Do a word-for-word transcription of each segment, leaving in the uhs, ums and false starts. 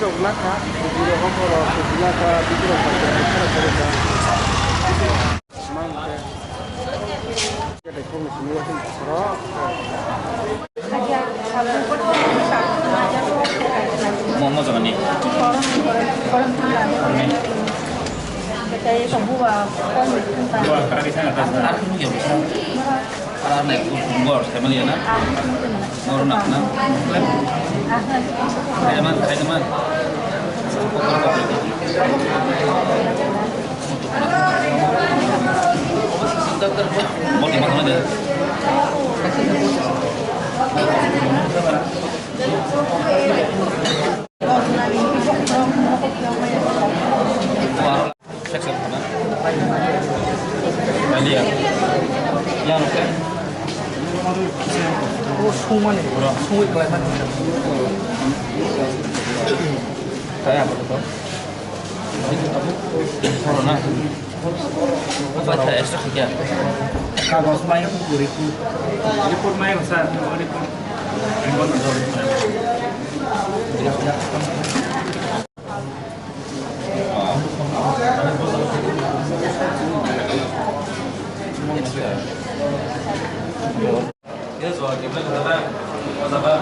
Mo, mo jagani. Ar kunu ya bisa. Ar nai ku bor family na. Bor na na. Kaiman, kaiman. Kaya apa tu? Corona. Apa tak extra kerja? Kagos mai aku kuriku. Report mai besar, report. Report ada.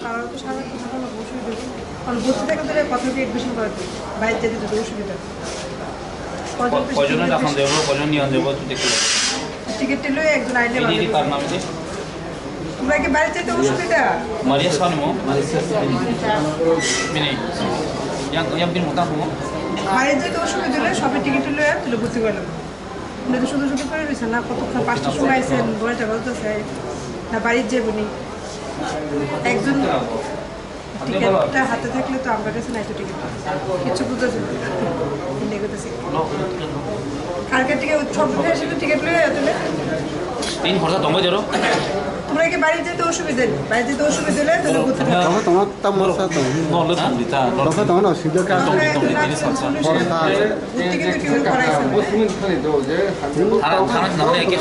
তারা তো সারা কথা বলে বসে রয়েছে। কারণ বসে থেকে ধরে কথা দিয়ে অ্যাডমিশন করে দিই, বাইরে যেতে যদি অসুবিধা হয়। কজন ক-, কজনের রাখান দেবো, কজন নিয়ে দেবো, তুই দেখে যাবে। টিকিট টিলো একজন আইলে এই ভালো যে হতো। কার নাম যে? তোমরা কি বাইরে যেতে অসুবিধা? Maria Sanimo. Bini. Yang, yang bin mutang mo. বাইরে যেতে অসুবিধা হলে সবাই টিকিট টিলো এক তুলে ভর্তি করে নেবো। আমরা তো শুধু শুধু করে রয়েছে না, কতক্ষণ পাঁচটার সময় আইছেন, নয়টা বাজতেছে, না বাড়ির যে উনি একজন টিকিটটা হাতে থাকলে তো আমরা কাছে নাই তো টিকিট, কিছু বুঝা যাবে না। এটাই করতেছি। কালকে টিকিট সব মিলে আসলে টিকিট লয়ে তুমি তিন খরচা দমে ধরো। তোমরা কি বাড়ি যেতে অসুবিধা নেই? বাড়ি যেতে অসুবিধা হলে তুমি ঘুরতে পারো। Tama tama tamo sa tong. No le tong di ta. Tama tama no sida ka. Tong di tong di tini sa sa. Bor sa. ঘুরতে কিন্তু কেউ করাইছে না। Thara thara na le ke.